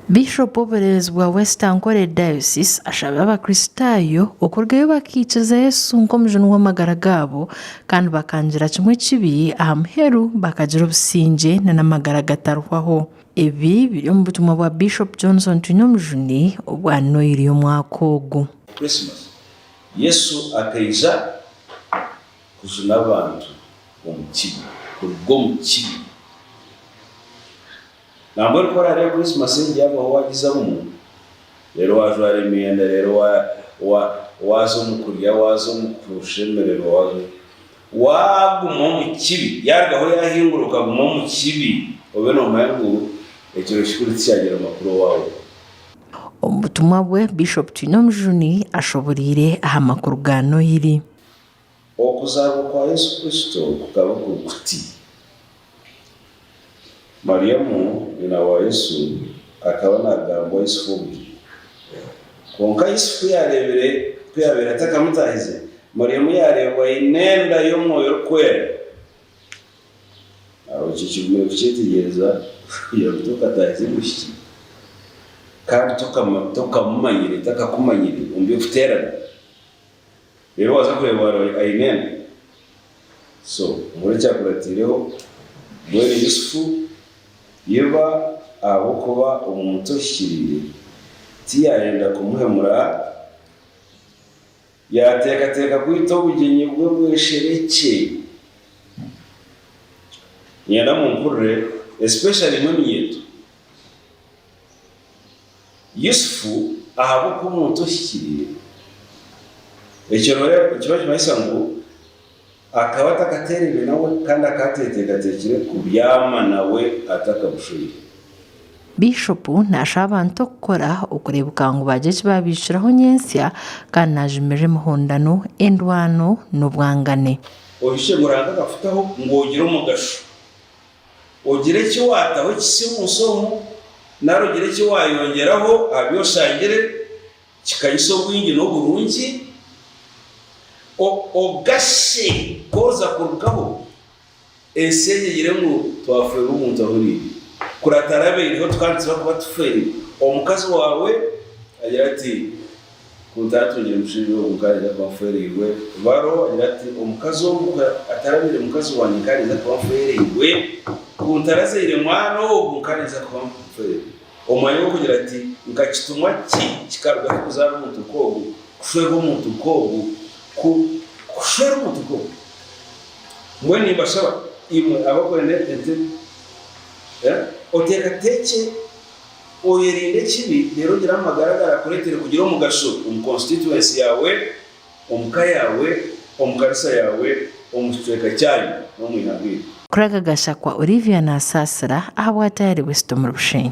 Biishopu w'obureebezi bwa West Ankole Diocese ashabire abakristaayo okurugayo bakaikiriza Yesu nk'omujuni w'amagara gaabo kandi bakangira kimwe ekibi aha muheru bakagira obusingye n'amagara agatarihwaho. Ebi biri omu butumwa bwa Biishopu Johnson Twinomujuni obwa Noiri y'omwaka ogu. Christmas. Yesu akaija kujuna abantu omu kibi, kuruga omu kibi. Nambwenu ku oraareebe Krisimasi egi yaabaho waagizamu, reero waajwara emyenda, reero waaza omu kurya, waaza omu kushemererwa, waaza waaguma omu kibi, yaarugaho yaahingura okaguma omu kibi, obe noomanya ngu ekiro kikuru tikyagira makuru owaawe. Omu butumwa bwe, Bishop Twinomujuni ashoboreire aha makuru ga Nohiri. Okuzaarwa kwa Yesu Kristo kukaba kuri kuti, Mariamu nyina wa Yesu akaba naagambwa Yusufu obujuku. Kwonka Yusufu ku yaareebire ku yaabaire atakamutaahize, Mariamu yaareebwa aine enda y'Omwoyo Orikwera. Aho ekyo kigumire kukyetegyereza kugira ngu tokataahize omwishiki kandi tokamumanyire, takakumanyire omu by'okuteerana. Reero waaza kureeba waareeba aine enda. So mbwenu ekyakuratiireho, mbwenu Yusufu iba ahabw'okuba omuntu ohikiriire, tiyaayenda kumuhemura, yaateekateeka kwita obugyenyi bwe bwesherekye. Niinyenda mumpurire especially imwe eminyeeto. Yusufu ahabw'okuba omuntu ohikiriire, ekyo nikiba nikimanyisa ngu akaba atakateeraine nawe kandi akaba ateeteekateekire kubyama nawe atakamushweire. Biishopu naashaba abantu okukora okureebeka ngu baagira eki baabiikiraho nyentsya kandi naajumirira emihondano, endwano n'obwangane. Ohikye ngu Ruhanga akakutaho ngu ogire omugasho. Ogire eki waataho ekisya omu nsi omu, nari ogire eki waayongyeraho aha bi oshangire, kikanyisa obwingi n'oburungi, ogashe ku orikuza kurugaho, ensi egi egire ngu twafeerwa omuntu ahuriire. Kuri atarabaireho tukaba nituza kuba tufeire. Omukazi waawe agira ati, Ku ntaatungire mushaija ogu nkaba ninza kuba nfeereirwe. Baro agira ati, Omukazi ogu ku atarabaire mukazi wangye nkaba ninza kuba nfeereirwe. Ku ntarazaire mwana ogu nkaba ninza kuba nfeereirwe. Omu mwanya gw'okugira ati, Nka kitumwa ki kikaruga hi kuzaara omuntu nk'ogu, kushwerwa omuntu nk'ogu, ku, kushwera omuntu nk'ogu? Mbwenu nimbashaba imwe abarikwenda entebe, oteekateekye. Oyerinde ekibi reero ogire amagara agarakureetere kugira omugasho omu constituency yaawe, omu ka yaawe, omu kanisa yaawe, omu kicweka kyanyu n'omu ihanga eri. Kuragagasha kwa Olivia Nasaasira ahabwa Tayari West omuri Bushenyi.